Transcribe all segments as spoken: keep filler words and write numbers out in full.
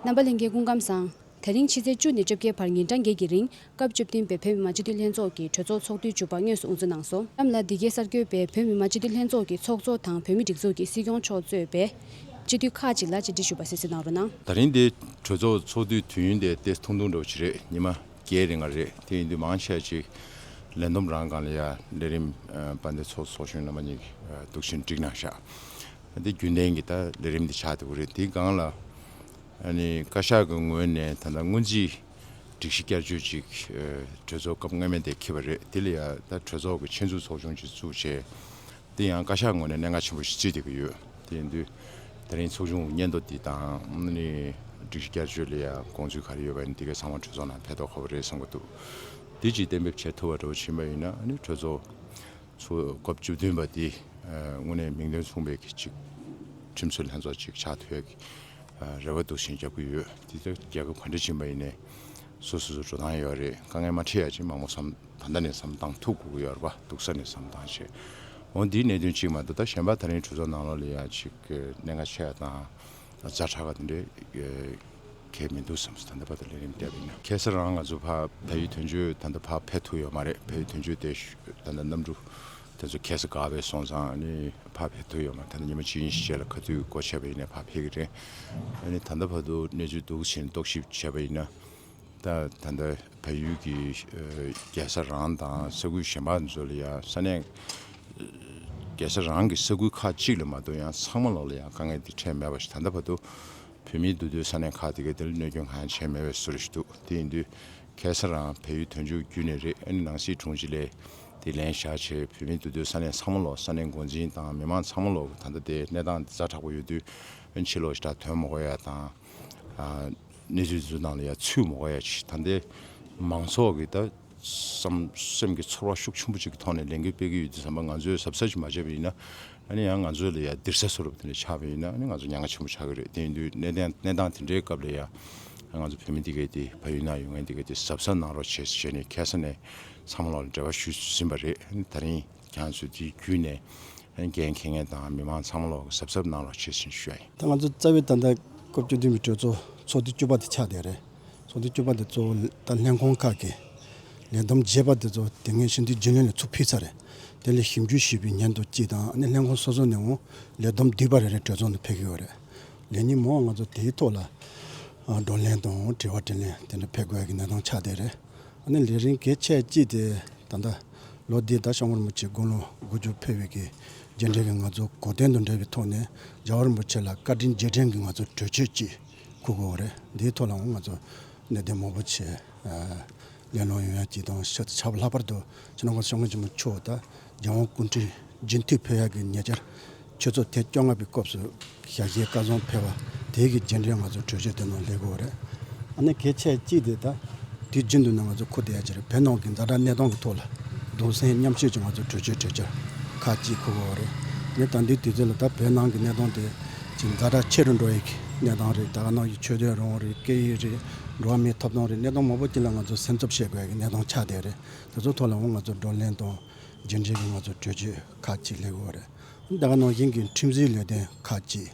རྣམ་པ་ལྷན་རྒྱས་སྐུ་ཁམས་བཟང་། དེ་རིང་ཕྱི་ཚེས་བཅུ་ནས་བཅོ་བརྒྱད་བར་ཉིན་གྲངས་བརྒྱད་ཀྱི་རིང་སྐབས་བཅུ་བདུན་པའི་བོད་མི་མང་སྤྱི་འཐུས་ལྷན་ཚོགས་ཀྱི་གྲོས་ཚོགས་ཚོགས་དུས་བཅུ་པ་དངོས་སུ་དབུ་འཛུགས་གནང་སོང་། གཤམ་ལ་འདི་གའི་གསར་འགོད་པས་བོད་མི་མང་སྤྱི་འཐུས་ལྷན་ཚོགས་ཀྱི་ཚོགས་གཙོ་དང་བོད་མིའི་སྒྲིག་འཛུགས་ཀྱི་སྲིད་སྐྱོང་མཆོག་གཙོས་པའི་སྤྱི་འཐུས་ཁག་ཅིག་ལ་བཅར་འདྲི་ཞུས་པ་གསན་གཟིགས་གནང་རོགས་གནང་། ད་རིང་འདི་གྲོས་ཚོགས་ཚོགས་དུས་དུས་ཡུན་དེ་ཏོག་ཙམ་ཐུང་ཐུང་འདྲ་བོ་ཅིག་རེད། ཉི་མ་བརྒྱད་རིང་ལ་རེད། དེ་ཡིན་དུས་མང་ཆེ་ཅིག་ལས་བསྡོམས་རང་སྒང་ལ་ཡ་ལས་རིམ་ཨ་དཔལ་ལྡན་ཚོགས་གཙོ་ཚོགས་གཞོན་རྣམ་པ་གཉིས་ཀྱིས་ཨ་འདུག་བཞིན་བསྒྲིགས་གནང་ཤག་འདི་རྒྱུན་ལྡན་གྱི་ད་ལས་རིམ་འདི་ཆགས་བསྡད་ཡོད་རེད། དེའི་སྒང་ལ་ཨ་ནི་བཀའ་ཤག་གི་ངོས་ནས་ད་ལྟ་སྔོན་རྩིས་སྒྲིག་གཞི་བསྐྱར་བཅོས་ཅིག་ཨ་གྲོས་ཚོགས་སྐབས་སྔོན་མའི་དེ་འཁེལ་བ་རེད། དེ་ལ་ཡ་ད་གྲོས་ཚོགས་ཀྱི་ཆེད་འཛུགས་ཚོགས་ཆུང་ཅིག་བཙུགས་བྱས། དེ་ཡང་བཀའ་ཤག་ངོས་ནས་གནད་འགག་ཆེན་པོ་ཞིག་བརྩིས་བསྡད་ཀྱི་ཡོད། དེ་ཡིན་དུས་དེ་རིང་ཚོགས་ཆུང་སྙན་ཐོ་འདི་དང་ཨ་ནི་སྒྲིག་གཞི་བསྐྱར་བཅོས་ལ་ཡ་དགོངས་ཚུལ་ག་རེ་ཡོད་པ་ཡིན་ན་དེ་གའི་ཚང་མ་གྲོས་ཚོགས་ནང་ཕེབས་ཐུབ་ཁག་པོ་རེད་བསམ་གྱི་འདུག་འདི་ཅིག་གཏན་འབེབས་བྱེད་ཐུབ་པ་འདྲ་བོ་ཕྱིན་པ་ཡིན་ན་ཨ་ནི་གྲོས་ཚོགས་ཚོ་སྐབས་བཅུ་བདུན་པ་འདི་ཨ་དངོས་གནས་མིང་དོན་མཚུངས་པའི་གི་ཅིག་ཁྲིམས་བཟོའི་ལྷན་ཚོགས་ཅིག་ཆགས་ཐུབ་ཡ་གི་ཨ་རེ་བ་འདུག་བཞིན་རྒྱབ་ཀྱི་ཡོད། དེ་ལྟར་རྒྱལ་ཁབ་ག་འདྲ་ཕྱིན་པ་ཡིན་ནའི་སོ་སོ་སོ་འགྲོ་སྟངས་ཡོད་རེད། དཀའ་ངལ་མ་འཕྲད་ཡ་ཅིག་མང་པོ་བསམ་ད་ལྟ་ནས་བསམ་བཏང་ཐུབ་དགོས་ཀྱི་ཡོད་རེད་པ། སྡུག་ས་ནས་བསམ་བཏང་བྱས། འོ་འདིའི་གནད་དོན་གཅིག་མ་གཏོགས་ད་གཞན་པ་ད་རིང་གྲོས་ཚོགས་ནང་ལོགས་ལ་ཡ་ཅིག་གནད་འགག་ཆེ་ཡ་དང་ཛ་དྲག་ག་དེ་འདྲའི་གལ་མི་འདུག་བསམ་སོང་། ད་ལྟ་བར་དུ་ལས་རིམ་བལྟས་པ་ཡིན་ན། ཁ་སང་རང་ང་ཚོ་ཕར་བལ་ཡུལ་དོན་གཅོད་ད་ལྟ་ཕར་ཕེབས་ཐུབ་ཡོད་མ་རེད། བལ་ཡུལ་དོན་གཅོད་དེ་ད་ལྟ་གནམ་གྲུ་དེ་ཚོ་ཁ་སང་འགག་པའི་སོང་ཙང་ཨ་ནི་ཕར་ཕེབས་ཐུབ་ཡོད་མ་རེད། ད་ལྟ་ཉི་མ་གཅིག་གཉིས་ཤིག་རྗེས་ལ་ཁ་ཐུག་སྒོ་ཕྱེ་བ་ཡིན་ནའི་ཕར་ཕེབས་ཀྱི་རེད། ཨ་ནི་ད་ལྟ་བར་དུ་གནས་ཚུལ་འདུག་བྱས་ནས་རྟོག་ཞིབ་བྱས་པ་ཡིན་ན། ད་ད་ལྟ་བལ་ཡུལ་གྱི་ཨ་རྒྱལ་ས་རང་དང་ས་ཁུལ་གཞན་པ་ཚོ་ལ་ཡང་ས་གནས་རྒྱལ་ས་རང་གི་ས་ཁུལ་ཁག་ཅིག་ལ་མ་གཏོགས་ཡང་ཚང་མ་ལོག་ལ་ཡང་དཀའ་ངལ་འདི་འཕྲད་མེད་པ་ཞིག་ད་ལྟ་བར་དུ་བོད་མིའི་འདུས་སྡོད་ས་གནས་ཁག་དེ་གའི་དེ་ལ་གནོད་སྐྱོན་གང་ཡང་བྱས་མེད་པའི་བཟོ་འདྲ་ཞིག་འདུག་དེ་ཡིན་དུས་ཁ་སང་རང་བལ་ཡུལ་དོན་གཅོད་བརྒྱུད་ནས་རེད། ཨ་ནི་ནང་སྲིད་དྲུང་ཆེ་ལས་དེ་ལན་བཞག་བྱས་བོད་མིའི་འདུས་སྡོད་ས་གནས་ཚང་མ་ལོག་ས་གནས་འགོ་འཛིན་དང་མི་མང་ཚང་མ་ལོག་ད་ལྟ་དེ་གནས་སྟངས་འདི་ཛ་དྲག་པོ་ཡོད་དུས་ཨ་ནི་ཕྱི་ལོགས་ཞེ་དྲག་ཐོན་མ་དགོས་ཡ་དང་། ཨ་གནས་ཚུལ་འདི་ཚོ་ནང་ལ་ཡ་ཚུད་མ་དགོས་ཡ་ཅིག་ད་ལྟའི་མང་ཚོགས་ཀྱི་ད་བསམ་སེམས་ཀྱི་ཚོར་བ་ཤུགས་ཆེན་པོ་ཅིག་གི་ཐོག་ནས་ལས་འགུལ་སྤེལ་གྱི་ཡོད་དུས་ཙམ་པ་ང་ཚོས་གཟབ་གཟབ་ཅིག་མ་བྱས་པ་ཡིན་ན་ཨ་ནི་ཡང་ང་ཚོ་ལ་ཡ་སྡིགས་ས་བཟོ་འདྲ་དེ་འདྲ་ཆགས་པ་ཡིན་ན་ཨ་ནི་ང་ཚོ་ཉེན་ཁ་ཆེན་པོ་ཆགས་ཀྱི་རེད། དེ་ཡིན་དུས་གནས་སྟངས་གནས་སྟངས་དེ་འདྲའི་སྐབས་ལ་ཡ་ང་ཚོ་བོད་མི་འདི་གས་དེ་ཕ་ཡུལ་ནང་ཡོད་མཁན་འདི་གས་དེ་གཟབ་གཟབ་གནང་རོགས་བྱེད་ཟེར་ནས་ཁ་སང་ནས་ཚང་མ་ལ་འབྲེལ་བ་ཞུས་ཟིན་པ་རེད། ཨ་ནི་ད་རིང་ཁྱེད་ཚོ་དེའི་བརྒྱུད་ནས་འགན་འཁྱེར་མཁན་དང་མི་མང་ཚང་མ་ལོག་གཟབ་གཟབ་གནང་རོགས་བྱེད་ཟེར་ཞུ་ཡ་ཡིན། ད་ང་ཚོ་རྩ་བའི་ད་ལྟ་སྐབས་བཅུ་བདུན་པའི་གྲོས་ཚོགས་ཚོགས་དུས་བཅུ་པ་དེ་ཆགས་བསྡད་རེད། ཚོགས་དུས་བཅུ་པ་དེ་གཙོ་བོ་ད་ལྷན་ཁང་ཁག་གི་ལས་བསྡོམས་རྒྱས་པ་དེ་ཚོ་དེ་སྔའི་སྤྱི་འཐུས་རྒྱུན་ལས་ལ་ཚུར་ཕུལ་ཚར་རེད། དེ་ལ་ཞིབ་འཇུག་ཞུས་པའི་སྙན་ཐོ་གཅིག་དང་ཨ་ནི་ལྷན་ཁང་སོ་སོ་ནས་འོང་ལས་བསྡོམས་བསྡུས་པ་རེ་རེ་གྲོས་ཚོགས་ནང་ཕེབས་ཀྱི་ཡོད་རེད། ལས་ཉིན་མང་ང་ཚོ་དེའི་ཐོག་ལ་ཨ་བགྲོ་གླེང་དང་དྲི་བ་དྲིས་ལན་དེ་འདྲ་ཕེབས་དགོས་ཀྱི་གནས་སྟངས་ཆགས་བསྡད་རེད། ཨ་ནི་ལས་རིམ་གལ་ཆེ་གཅིག་དེ་ད་ལྟ་ལོ་འདིའི་ཟླ་ཤོག་ངོར་མི་ཆེ་དགུང་ལོ་དགུ་བཅུ་ཕེབས་པའི་གི་རྗེས་འབྲེལ་གྱི་ང་ཚོ་གོ་སྟོན་དང་འབྲེལ་བའི་ཐོག་ནས་རྒྱལ་བ་རིན་པོ་ཆེ་ལ་བཀའ་དྲིན་རྗེས་དྲན་གྱི་ང་ཚོ་གྲོས་ཆོད་ཅིག་འཁུར་དགོས་པ་རེད། འདིའི་ཐོག་ལའང་ང་ཚོ་གནད་དོན་མང་པོ་ཆེ་ཨ་གླེང་སློང་ཡོང་ཡ་གཅིག་དང་ཤ་ཚ་ཆགས་པ་ལྷག་པར་དུ་སྤྱི་ནོར་༸གོང་ས་༸སྐྱབས་མགོན་ཆེན་པོ་མཆོག་དང་རྒྱལ་དབང་སྐུ་ཕྲེང་རྗེས་མཐུད་ཕེབས་ཡག་གི་ཉེ་ཆར་ཆུ་ཚོད་ཐེངས་བཅོ་ལྔ་པའི་སྐབས་སུ་ཞལ་བཞེས་བཀའ་བཟང་ཕེབས་པ་དེ་གི་རྗེས་འབྲེལ་ང་ཚོ་གྲོས་ཆོད་དེ་ནང་སླེབས་དགོས་པ་རེད། ཨ་ནི་གལ་ཆེ་གཅིག་དེ་ད་དུས་རྒྱུན་དུ་ནས་ང་ཚོ་འཁུར་བསྡད་ཡ་ཅིག་རེད། བོད་ནང་གི་ཛ་དྲག་གནས་སྟངས་ཀྱི་ཐོག་ལ་གདུང་སེམས་མཉམ་སྐྱེད་ཀྱི་ང་ཚོ་གྲོས་ཆོད་གྲོས་འཆར་ཁག་ཅིག་འཁུར་དགོས་པ་རེད། ཨ་ནི་ད་ལྟའི་དུས་ཚོད་ལ་ད་བོད་ནང་གི་གནས་སྟངས་དེ་ཅིག་ཛ་དྲག་ཆེ་རུ་འགྲོ་ཡི་གི་གནས་སྟངས་རེད། ད་ག་ནང་བཞིན་ཆོས་དད་རང་དབང་རེད། སྐད་ཡིག་རེད། འགྲོ་བ་མིའི་ཐོབ་ཐང་རེད། གནས་སྟངས་མང་པོ་ཅིག་ལ་ང་ཚོ་སེམས་འཚབ་བྱེད་དགོས་ཡ་གི་གནས་སྟངས་ཆགས་བསྡད་རེད། དེ་ཚོ་ཐོག་ལའང་ང་ཚོ་བགྲོ་གླེང་དང་རྗེས་འབྲེལ་གྱི་ང་ཚོ་གྲོས་ཆོད་ཁག་ཅིག་སླེབས་ཡོད་རེད། ད་ག་ནང་བཞིན་གྱི་ཁྲིམས་བཟོའི་ལས་དོན་ཁག་ཅིག་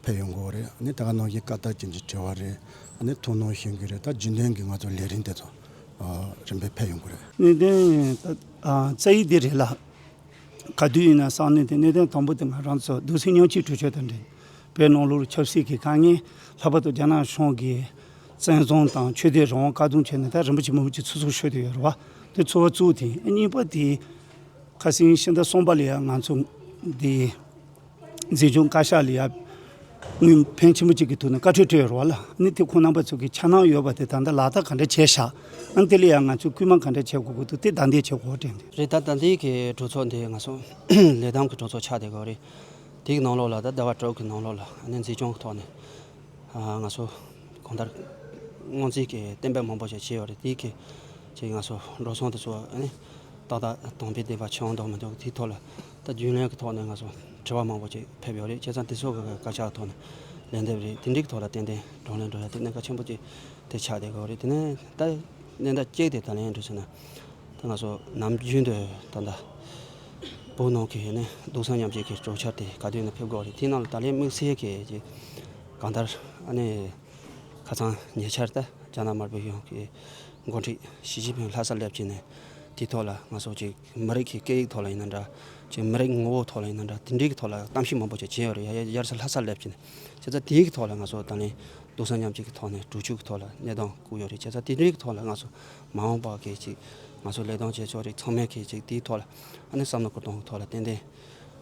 ཕེབས་ཡོང་གི་ཡོད་རེད། ཨ་ནི་ད་ག་ནང་བཞིན་བཀའ་རྟགས་ཅན་གྱི་དྲི་བ་རེད། ཨ་ནི་ཐུགས་སྣང་ཞུ་གི་རེད། ད་རྒྱུན་ལྡན་གྱི་ང་ཚོ་ལས་རིམ་དེ་ཚོ་ཨ་རིམ་པས་ཕེབས་ཡོང་གི་རེད། གནད་དོན་ད་ཨ་རྩ་ཡིག་འདི་རེད་ལ། ག་དུས་ཡིན་ན་ས་གནས་དེ་གནད་དོན་དང་པོ་དེ་ང་རང་ཚོ་གདུང་སེམས་མཉམ་སྐྱེད་གྲོས་ཆོད་དང་འབྲེལ་བོད་ནང་ལོགས་ཆབ་སྲིད་ཀྱི་དཀའ་ངལ་ལྷག་པར་དུ་རྒྱ་ནག་གཞུང་གིས་བཙན་བཟུང་དང་ཆོས་དད་རང་དབང་བཀག་སྡོམ་བྱས་ནས་ད་རིན་པོ་ཆེ་མང་པོ་ཅིག་ཚུར་ཚུར་ཤོར་བསྡད་ཡོད་རེད་བ། དེ་ཚོ་བ་གཙོ་བོ་དེ་ཡིན། གཉིས་པ་དེ་ཁ་སང་ཕྱི་ཟླ་གསུམ་པ་ལ་ཡང་ང་ཚོ་འདི་འཛིན་སྐྱོང་བཀའ་ཤག་ལ་ཡང་དངུལ་ཕོན་ཆེན་པོ་ཅིག་གི་ཐོག་ནས་བཀའ་འཁྲོལ་སྤྲད་ཡོད་རེད་བ་ལ། ཨ་ནི་དེ་ཁོང་རྣམ་པ་ཚོ་གིས་འཆར་སྣང་ཡོད་པ་དེ་ད་ལྟ་ལག་བསྟར་ག་འདྲ་བྱས་ཤག་ཨ་ནི་དེ་ལ་ཡང་ང་ཚོས་སྐུལ་མ་ག་འདྲ་བྱེད་དགོས་ཀྱི་འདུག་དེ་བརྡ་འདེད་བྱེད་དགོས་དྲན་ཏེ། རེད། ད་ད་ལྟའི་གི་གྲོས་ཚོགས་འདི་ང་ཚོ་ལས་བསྡོམས་ཀྱི་གྲོས་ཚོགས་ཆགས་བསྡད་ཡོད་རེད། དེའི་ནང་ལོགས་ལ་ད་ཟླ་བ་དྲུག་གི་ནང་ལོགས་ལ་ཨ་ནི་འཛིན་སྐྱོང་གི་ཐོག་ནས་ཨ་ང་ཚོ་གང་ལྟར་སྔོན་རྩིས་ཀྱི་གཏན་འབེབས་མང་པོ་ཞིག་བྱས་ཡོད་རེད། དེའི་གི་ཅིག་ང་ཚོ་འགྲོ་སོང་དེ་ཚོ་ཨ་ནི་ཏག་ཏག་དམ་པའི་བདེན་པ་བྱུང་འདུག་མི་འདུག་དེའི་ཐོག་ལ་ད་རྒྱུན་ལས་ཀྱི་ཐོག་ནས་ང་ཚོ་དྲི་བ་མང་པོ་ཅིག་ཕེབས་ཡོད་རེད། བྱས་ཙང་དེ་ཚོ་གི་བཀའ་ཤག་གི་ཐོག་ནས་ལན་འདེབས་རེད། དེ་འདྲའི་གི་ཐོག་ལ་ཏན་ཏན་བགྲོ་གླེང་འགྲོ་ཡ་དེ་གནད་འགག་ཆེན་པོ་ཅིག་དེ་ཆགས་བསྡད་ཡོད་རེད། དེ་ནས་ད་གནད་འགག་གཅིག་དེ་ད་ལན་འགྲོ་ཟེར་ན། ད་ང་ཚོ་ནམ་རྒྱུན་དུ་ད་ལྟ་བོད་ནང་གི་ནི་སྡུག་བསྔལ་མཉམ་སྐྱེད་ཀྱི་གྲོས་འཆར་དེ་ག་དུས་ནས་ཕེབས་དགོས་རེད། དེའི་ནང་ལ་ད་ལན་དམིགས་བསལ་གྱི་ཅིག་གང་ལྟར་ཨ་ནི་ཁ་སང་ཉེ་ཆར་ད་རྒྱ་ནག་དམར་པོའི་གཞུང་གི་འགོ་ཁྲིད་ཞི་ཅིན་ཕིང་ལྷ་སར་སླེབས་ཀྱིན་ནས་དེའི་ཐོག་ལ་ང་ཚོ་ཅིག་མི་རིགས་ཀྱི་སྐད་ཡིག་ཐོག་ལ་ཡིན་ན་འདྲ། ཅིག་མི་རིགས་ངོ་བོ་ཐོག་ལ་ཡིན་ན་འདྲ། དེ་འདྲའི་གི་ཐོག་ལ་གཏམ་བཤད་མང་པོ་ཅིག་བྱས་ཡོད་རེད། ཡ་ཡ་ཡར་ས་ལྷ་སར་སླེབས་ཀྱིན་ནས་བྱས་ཙང་དེའི་གི་ཐོག་ལ་ང་ཚོ་ད་ལན་སྡུག་བསྔལ་མཉམ་སྐྱེད་ཀྱི་ཐོག་ནས་སྒྲུབ་བཅུག་གི་ཐོག་ལ་གནས་སྟངས་བཀོད་ཡོད་རེད། བྱས་ཙང་དེ་འདྲའི་གི་ཐོག་ལ་ང་ཚོ་མ་འོངས་པ་གི་ཅིག་ང་ཚོ་ལས་དོན་བྱེད་ཕྱོགས་རིགས་ཚང་མས་གི་ཅིག་དེའི་ཐོག་ལ་ཨ་ནི་བསམ་བློ་བསྐོར་གཏོང་གི་ཐོག་ལ་ཏན་ཏན་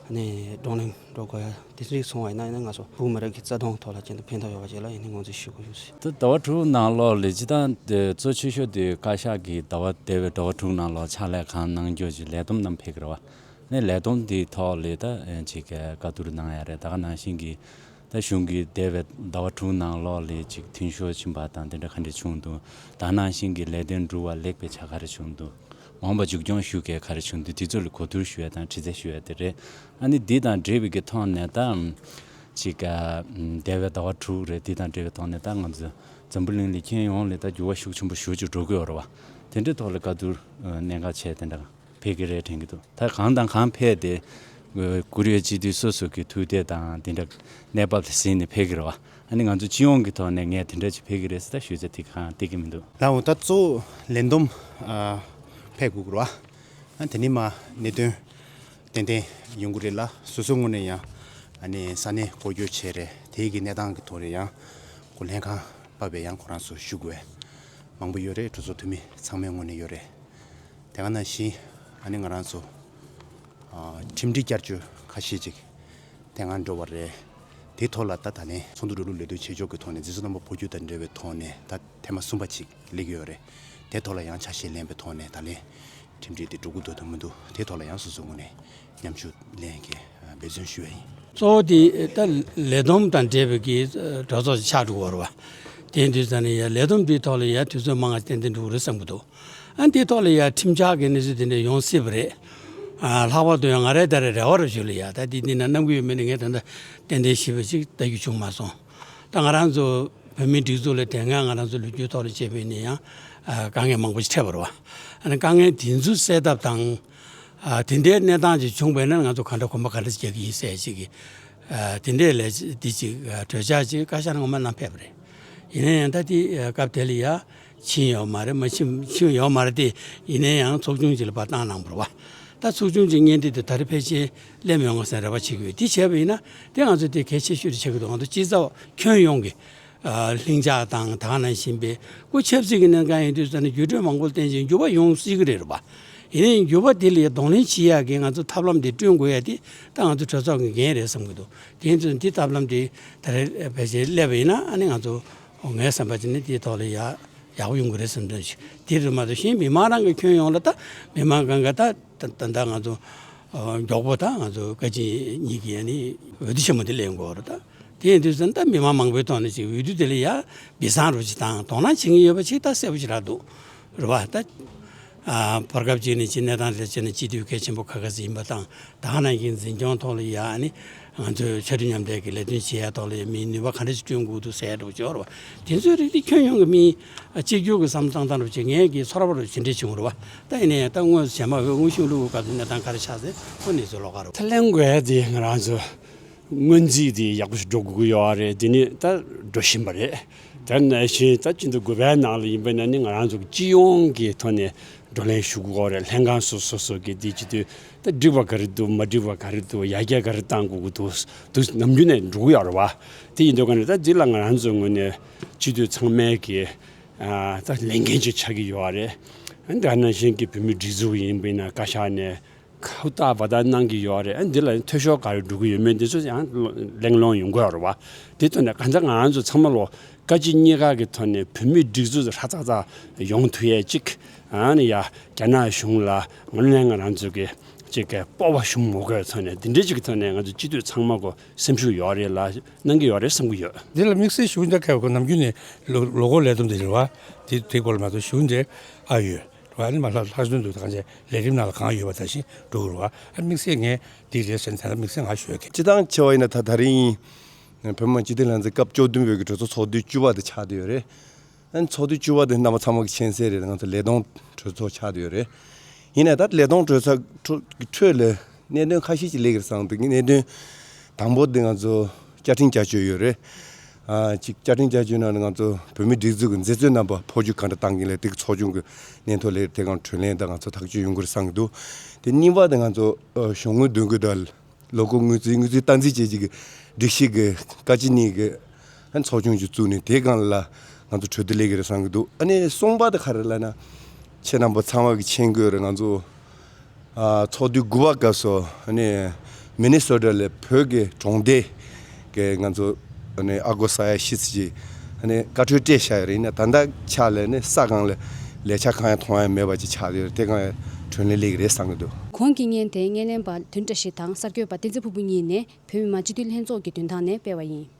ཨ་ནི་བགྲོ་གླེང་འགྲོ་དགོས་ཡ་དེ་འདྲའི་སོང་བ་ཡིན་ན་ཡིན་ན་ང་ཚོ་བོད་མི་རིགས་ཀྱི་རྩ་དོན་ཐོག་ལ་ཅན་དུ་ཕན་ཐོགས་ཡོད་པ་ཅིག་ལ་ཡིན་ནི་ངོས་འཛིན་ཞུ་དགོས་ཡོད་ཟེར། ད་ཟླ་བ་དྲུག་ནང་ལོགས་ལ་ཅི་ད་གཙོ་ཆེ་ཤོས་དེ་བཀའ་ཤག་གིས་ཟླ་བ་འདས་པའི་ཟླ་བ་དྲུག་ནང་ལོགས་ཕྱག་ལས་གང་གནང་རྒྱུ་ཅིག་ལས་བསྡོམས་རྣམས་ཕེབས་ཀྱི་རེད་བ། ནས་ལས་བསྡོམས་དེའི་ཐོག་ལ་ད་ཅིག་བཀའ་བསྡུར་གནང་ཡ་རེད། ད་ག་ནང་བཞིན་གྱི་ད་གཞུང་གིས་འདས་པའི་ཟླ་བ་དྲུག་ནང་ལོགས་ལ་ཅིག་མཐུན་ཤོར་ཕྱིན་པ་དང་དེ་འདྲ་ག་འདྲ་བྱུང་འདུག་ད་ག་ནང་བཞིན་གྱི་ལས་དོན་སྒྲུབ་པ་ལེགས་པའི་ཆ་ག་རེ་བྱུང་འདུག་མ་འོངས་པ་མཇུག་སྐྱོང་ཞུ་མཁན་ག་རེ་བྱུང་འདུག་དེ་ཚོ་ལ་གོ་བསྡུར་ཞུ་ཡ་དང་དྲི་རྩད་ཞུ་ཡ་དེ་རེད། ཨ་ནི་འདི་དང་འབྲེལ་བའི་གི་ཐོག་ནས་ད་ཅིག་འདས་པའི་ཟླ་བ་དྲུག་རེད། འདི་དང་འབྲེལ་བའི་ཐོག་ནས་ད་ང་ཚོ་འཛམ་བུ་གླིང་ལ་ཁྱོན་ཡོངས་ལ་ད་འགྱུར་བ་ཤུགས་ཆེན་པོ་ཞེ་པོ་ཅིག་འགྲོ་གི་ཡོད་རེད་བ། དེ་འདྲའི་ཐོག་ལ་བཀའ་བསྡུར་གནད་འགག་ཆེ་དེ་འདྲ་ཕེབས་ཀྱི་རེད་དྲན་གྱི་འདུག་ད་གང་དང་གང་ཕེབས་ཏེ་ཨ་ཀོ་རི་ཡ་སྤྱི་འཐུས་སོ་སོ་གི་ཐུགས་འདོད་དང་དེ་འདྲ་གནས་བབ་དེ་གཟིགས་ནས་ཕེབས་ཀྱི་རེད་བ། ཨ་ནི་ང་ཚོ་སྤྱི་ཡོངས་ཀྱི་ཐོག་ནས་ངས་དེ་འདྲ་ཅིག་ཕེབས་ཀྱི་རེད་ཟེར་ད་ཞུ་ཚད་དེ་གང་བསྡད་ཀྱི་མི་འདུག་ལགས་འོང་། ད་གཙོ་བོ་ལས་བསྡོམས་ཨ་ཕེབས་དགོས་ཀྱི་རེད་བ། ཨ་དེ་ནི་མ་གནད་དོན་ཏན་ཏན་ཡོང་གི་རེད་ལ། སོ་སོའི་ངོས་ནས་ཡང་ཨ་ནི་ས་གནས་སྐོར་སྐྱོད་བྱས་རེད། དེའི་གི་གནས་སྟངས་ཀྱི་ཐོག་ནས་ཡང་ཁོ་ལྷན་ཁང་ཕབ་པའི་ཡང་ཁོ་རང་ཚོ་ཞུ་དགོས་མང་པོ་ཡོད་རེད། གྲོས་ཚོགས་འཐུས་མི་ཚང་མའི་ངོས་ནས་ཡོད་རེད། དེ་ག་ནང་བཞིན་ཨ་ནི་ང་རང་ཚོ་ཨ་ཁྲིམས་སྒྲིག་བསྐྱར་བཅོས་ཁ་ཤས་ཅིག་དེ་སྔ་འགྲོ་བ་རེད། དེའི་ཐོག་ལ་ད་ད་ལན་ཚོགས་འདུ་འགྲོ་ལུགས་ལས་དོན་བྱེད་ཕྱོགས་ཀྱི་ཐོག་ནས་འཛིན་བཟུང་རྣམ་པ་འཕོ་འགྱུར་དང་འབྲེལ་བའི་ཐོག་ནས་ད་ཐེངས་མ་གསུམ་པ་ཅིག་སླེབས་ཀྱི་ཡོད་རེད། དེ་ཐོག་ལ་ཡང་ཆ་ཤས་ལེན་པའི་ཐོག་ནས་ད་ལན་ཁྲིམས་སྒྲིག་དེ་འགྲོ་གི་འདུག་དང་མི་འདུག་དེ་ཐོག་ལ་ཡང་སོ་སོའི་ངོས་ནས་མཉམ་ཞུགས་ལེན་གྱི་འབད་བརྩོན་ཞུ་བ་ཡིན། གཙོ་བོ་དེ་ད་ལས་བསྡོམས་དང་འབྲེལ་བའི་གི་གྲོས་ཚོགས་ཆགས་འགྲོ་གི་ཡོད་རེད་བ། དེ་དུས་ཙང་ནས་ཡ་ལས་བསྡོམས་དེའི་ཐོག་ལ་ཡ་དུས་ཚོད་མང་ང་ཏན་ཏན་འགྲོ་གི་རེད་བསམ་གྱི་འདུག་ཨ་འདིའི་ཐོག་ལ་ཡ་ཁྲིམས་འཆར་གྱི་གནས་ཚུལ་དེ་འདྲ་ཡོང་སྲིད་པ་རེད། ཨ་ལྷག་པར་དུ་ཡང་ང་རའི་ད་རེས་རེ་བ་རུ་ཞུ་ལ་ཡ་ད་འདི་འདི་ན་གནང་གི་ཡོད་མེད་ནི་ངས་ད་ལྟ་ཏན་ཏན་ཞིབ་པ་ཅིག་ལྟ་རྒྱུ་བྱུང་མ་སོང་། ད་ང་རང་ཚོ་བོད་མིའི་སྒྲིག་འཛུགས་ལ་དེ་སྔ་ང་རང་ཚོ་ལོ་རྒྱུས་ཐོག་ལ་བྱས་པའི་ནི་ཡང་ཨ་དཀའ་ངལ་མང་པོ་ཞིག་འཕྲད་པ་རེད་བ། ཨ་ནི་དཀའ་ངལ་དེ་ཚོ་སེལ་ཐབས་དང་། ཨ་དེ་འདྲའི་གནས་སྟངས་ཅིག་བྱུང་བས་ན་ང་ཚོ་ག་འདྲ་གོམ་པ་ག་འདྲ་ཅིག་རྒྱག་གི་ཡིན་ཟེར་ཅིག་གི་ཨ་དེ་འདྲའི་ལས་འདི་ཅིག་ཨ་གྲོས་འཆར་ཅིག་བཀའ་ཤག་ནས་ངོ་མ་གནང་ཕེབས་པ་རེད། ཡིན་ན་ཡང་ད་དེ་ཨ་སྐབས་དེ་ལ་ཡ་ཕྱིན་ཡོད་མ་རེད། མ་ཕྱིན་ཕྱིན་ཡོད་མ་རེད་དེ། ཡིན་ན་ཡང་ཚོགས་ཆུང་ཅིག་ལ་ཕར་བཏང་གནང་བ་རེད་བ། ད་ཚོགས་ཆུང་ཅིག་སྔོན་དེ་དེ་ད་རེས་ཕལ་ཆེར་སླེབས་མི་ཡོང་ང་ཟེར་རེ་བ་བྱེད་ཀྱི་ཡོད། དེ་བྱས་པ་ཡིན་ན་དེ་ང་ཚོ་དེ་གལ་ཆེ་ཤོས་དེ་ཆགས་ཀྱི་འདུག་ང་ཚོ་སྤྱི་ཚོགས་ཁྱོན་ཡོངས་ཀྱི་ཨ་ལྷིང་འཇགས་དང་ད་ག་ནང་བཞིན་པའི་སྐུ་ཆབ་སྲིད་ཀྱི་གནད་འགག་ཡིན་དུས་ཙང་ནས་འགྱུར་འགྲོས་མང་པོ་བསྟན་ཅིང་འགྱུར་བ་ཡོང་སྲིད་ཀྱི་རེད་བ། ཡིན་ནའི་འགྱུར་བ་དེ་ལ་གདོང་ལེན་བྱེད་ཡག་གི་ང་ཚོ་ཐབས་ལམ་དེ་བསྐྲུན་དགོས་ཡ་དེ་ད་ང་ཚོ་གྲོས་ཚོགས་ཀྱི་འགན་རེད་བསམ་གྱི་འདུག་དེ་ཡིན་དུས་འདི་ཐབས་ལམ་དེ་ད་རེས་ཕལ་ཆེར་སླེབས་པ་ཡིན་ན་ཨ་ནི་ང་ཚོ་ངའི་བསམ་པ་བྱས་ན་དེའི་ཐོག་ལ་ཡ་ཡག་པོ་ཡོང་གི་རེད་བསམ་དོན་ཞིག་དེ་རེད་མ་གཏོགས་གཞན་མི་མང་རང་གི་ཁྱོན་ཡོངས་ལ་ད་མི་མང་གང་ག་ད་ད་ད་ང་ཚོ་མགྱོགས་པོ་ད་ང་ཚོ་བཀའ་སྤྱི་གཉིས་ཀྱི་ཨ་ནི་འོས་བསྡུ་ཆེན་མོ་དེ་ལེན་དགོས་རེད་ད། དེ་ཡིན་དུས་ཙང་ད་མི་མང་མང་པོའི་ཐོག་ནས་ཅིག་འོས་བསྡུ་དེ་ལ་ཡ་སྦས་གསང་རུ་ཅིག་དང་དོ་སྣང་བྱེད་ཀྱི་ཡོད་པ་ཅིག་ད་གསལ་པོ་ཞིག་རག་འདུག་རེད་བ། ད་ཨ་བར་སྐབས་ཅིག་ནས་ཅིག་གནས་སྟངས་དེ་བྱས་ནས་སྤྱི་འཐུས་གལ་ཆེན་པོ་ཁ་ཁ་ཟིག་ཡིན་པ་དང་ད་ག་ནང་བཞིན་འཛིན་སྐྱོང་ཐོག་ལ་ཡ་ཨ་ནི་ང་ཚོས་ཕྱར་གྲུ་མཉམ་འབྲེལ་གྱི་ལས་དོན་བྱེད་ཡ་ཐོག་ལ་ཡ་མིའི་ནུས་པ་ག་འདྲ་ཞིག་བསྐྲུན་དགོས་འདུག་ཟེར་ཡ་འདྲ་བོ་ཅིག་ཡོད་རེད་བ། དེ་ཚོའི་རིགས་དེ་ཁྱོན་ཡོངས་ཀྱི་མིའི་གཅིག་གྱུར་གྱི་བསམ་བློ་བཏང་སྟངས་འདྲ་བོ་ཅིག་ངས་ཀྱི་ཚོར་བ་རུ་ཇི་འདྲས་བྱུང་རེད་བ། ད་ཡིན་ན་ཡང་ད་དངོས་སུ་བྱས་མ་འོས་དངོས་ཤུགས་བླུག་དགོས་སྐབས་སུ་གནས་སྟངས་ག་རེ་ཆགས་ཟེར་ཁོ་གནས་ཚུལ་ལོགས་ཀ་རེད། ད་གླེང་དགོས་ཡ་དེ་ང་རང་ཚོ་སྔོན་རྩིས་དེ་ཡག་པོ་ཞིག་འགྲོ་དགོས་ཀྱི་ཡོད་རེད། དེ་ནི་ད་འགྲོ་བཞིན་པ་རེད། དེ་ནང་བཞིན་ད་སྤྱི་ཟླ་དགུ་པའི་ནང་ལ་ཡིན་པ་ན་ནི་ང་རང་ཚོ་གི་སྤྱི་ཡོངས་ཀྱི་ཐོག་ནས་བགྲོ་གླེང་ཞུ་དགོས་རེད། ལྷན་ཁང་སོ་སོ་སོ་གི་དེ་སྤྱི་འཐུས་ད་འགྲིག་པ་ག་རེ་འདུག་མ་འགྲིག་པ་ག་རེ་འདུག་ཡར་རྒྱས་ག་རེ་གཏང་དགོས་ཀྱི་འདུག་འདུག་ནམ་རྒྱུན་ནས་འགྲོ་གི་ཡོད་རེད་བ། དེ་ཡིན་དུས་ཀ་ནས་ད་འདི་ལ་ང་རང་ཚོའི་ངོས་ནས་སྤྱི་འཐུས་ཚང་མས་ཀྱི་ཨ་ད་ལས་འགན་ཅིག་ཆགས་ཀྱི་ཡོད་རེད། ཨ་ནི་ད་ནང་བཞིན་གྱི་བོད་མིའི་སྒྲིག་འཛུགས་ཡིན་པ་ཡིན་ན་བཀའ་ཤག་ནས་ཁ་བཏགས་བ་ད་གནང་གི་ཡོད་རེད། ཨ་ནི་འདི་ལ་འཐུས་ཤོར་ག་རེ་འགྲོ་གི་ཡོད་མེད་འདི་ཚོ་ཡང་གླེང་སློང་ཡོང་གི་ཡོད་རེད་བ། དེ་ཐོག་ནས་གང་ལྟར་ང་རང་ཚོ་ཚང་མ་ལོ་བཀའ་སྤྱི་གཉིས་ཀ་གི་ཐོག་ནས་བོད་མིའི་སྒྲིག་འཛུགས་ཧྲ་ཚག་ཚག་ཡོང་ཐུབ་ཡས་ཅིག་ཨ་ནི་ཡ་རྒྱ་ནག་གཞུང་ལ་ངོས་ལེན་ང་རང་ཚོ་གི་ཅིག་གི་སྤོབས་པ་ཞུ་མ་དགོས་ཐོག་ནས་འདི་འདྲའི་ཅིག་གི་ཐོག་ནས་ང་ཚོ་སྤྱི་འཐུས་ཚང་མ་གོ་སེམས་ཤུགས་ཡོད་རེད་ལ་གནང་གི་ཡོད་རེད་བསམ་གི་ཡོད། འདི་ལ་དམིགས་བསལ་ཞུ་འདོད་ཁག་པོ་ནམ་རྒྱུན་ནས་ལོ་ལོ་འཁོར་ལས་བསྡོམས་དེ་རེད་བ། དེ་དེ་སྐོར་ལ་མ་གཏོགས་ཞུ་འདོད་ཨ་ཡོད་རེད་བ། ཨ་ནི་མ་ལྷག་ལྷག་དོན་དུ་གང་ཅི་ལས་རིམ་ནང་ལ་གང་ཡོད་པ་ད་བཞིན་འགྲོ་གི་རེད་བ། ཨ་དམིགས་བསལ་ངས་འདི་རེད་ཟེར་ནས་ད་ལྟ་དམིགས་བསལ་ང་ཞུ་ཡ་གི། སྤྱིར་བཏང་བྱས་པ་ཡིན་ན་ད་ད་རིང་བོད་མི་མང་སྤྱི་འཐུས་ལྷན་ཚོགས་སྐབས་བཅུ་བདུན་པའི་གི་གྲོས་ཚོགས་ཚོགས་དུས་བཅུ་པ་དེ་ཆགས་བསྡད་ཡོད་རེད། ཨ་ནི་ཚོགས་དུས་བཅུ་པ་དེ་རྣམ་པ་ཚང་མ་གི་མཁྱེན་གསལ་རེད། ང་ཚོ་ལས་དོན་གྲོས་ཚོགས་ཆགས་བསྡད་ཡོད་རེད། ཡིན་ནའི་ད་ལས་གཏོང་སྤྲོད་ས་ཁྲོད་ཀྱི་ཁྲོད་ལ་གནད་དོན་ཁ་ཤས་ཅིག་སླེབས་ཀྱི་རེད་བསམ་འདུག་གནད་དོན་དང་པོ་དེ་ང་ཚོ་བཅའ་ཁྲིམས་བསྐྱར་བཅོས་ཡོད་རེད། ཨ་ཅིག་བཅའ་ཁྲིམས་བསྐྱར་བཅོས་ནང་ནས་ང་ཚོ་བོད་མིའི་སྒྲིག་འཛུགས་ཀྱི་མཛད་གཙོའི་རྣམ་པ་འཕོ་འགྱུར་ག་འདྲ་བཏང་གི་ལས་དེ་གི་ཚོགས་ཆུང་གི་སྙན་ཐོ་ལས་དེ་གང་དྲིན་ལན་དང་ང་ཚོ་ཐག་གཅོད་ཡོང་གི་རེད་བསམ་གྱི་འདུག་དེ་གཉིས་པ་དེ་ང་ཚོ་ཨ་གཞུང་དངུལ་འདོན་དགོས་དང་། ལོ་འཁོར་དངུལ་རྩིས་དངུལ་རྩིས་སྟངས་འཛིན་བྱེད་ཀྱི་སྒྲིག་གཞི་གི་བཀའ་སྤྱི་གཉིས་ཀྱི་ཨ་ནི་ཚོགས་ཆུང་ཅིག་བཙུགས་ནས་དེ་སྒང་ལ་ང་ཚོ་གྲོས་བསྡུར་སླེབས་ཀྱི་རེད་བསམ་གྱི་འདུག་ཨ་ནི་གསུམ་པ་དེ་ག་རེ་ལབ་ན། ཁྱེད་རྣམ་པ་ཚང་མ་གི་མཁྱེན་གྱི་ཡོད་རེད། ང་ཚོ་ཨ་ཚོགས་དུས་དགུ་པ་སྐབས་སུ་ཨ་ནི་མི་ནི་སོ་ཊ་ལ་བོད་ཀྱི་གྲོང་སྡེ་གི་ང་ཚོ་ཨ་ནི་ཨ་སྒོར་ས་ཡ་བཞི་ཙམ་ཅིག་ཨ་ནི་བཀའ་འཁྲོལ་སྤྲད་བཞག་ཡོད་རེད། ཡིན་ན་ད་ལྟ་ཆ་ལ་ནི་ས་སྒང་ལ་ལས་འཆར་གང་ཡང་མཐོང་ཡ་མེད་པ་ཅིག་ཆགས་ཡོད་རེད། དེ་སྒང་ཡང་དྲིན་ལན་སླེབས་ཀྱི་རེད་བསམ་གྱི་འདུག་གོང་གི་བརྙན་དེ་བརྙན་ལེན་པ་དོན་བཀྲ་ཤིས་དང་གསར་འགོད་པ་བསྟན་འཛིན་ཕུར་བུ་གཉིས་ནས་བོད་མི་མང་སྤྱི་འཐུས་ལྷན་ཚོགས་ཀྱི་མདུན་ཐང་ནས་སྤེལ་བ་ཡིན།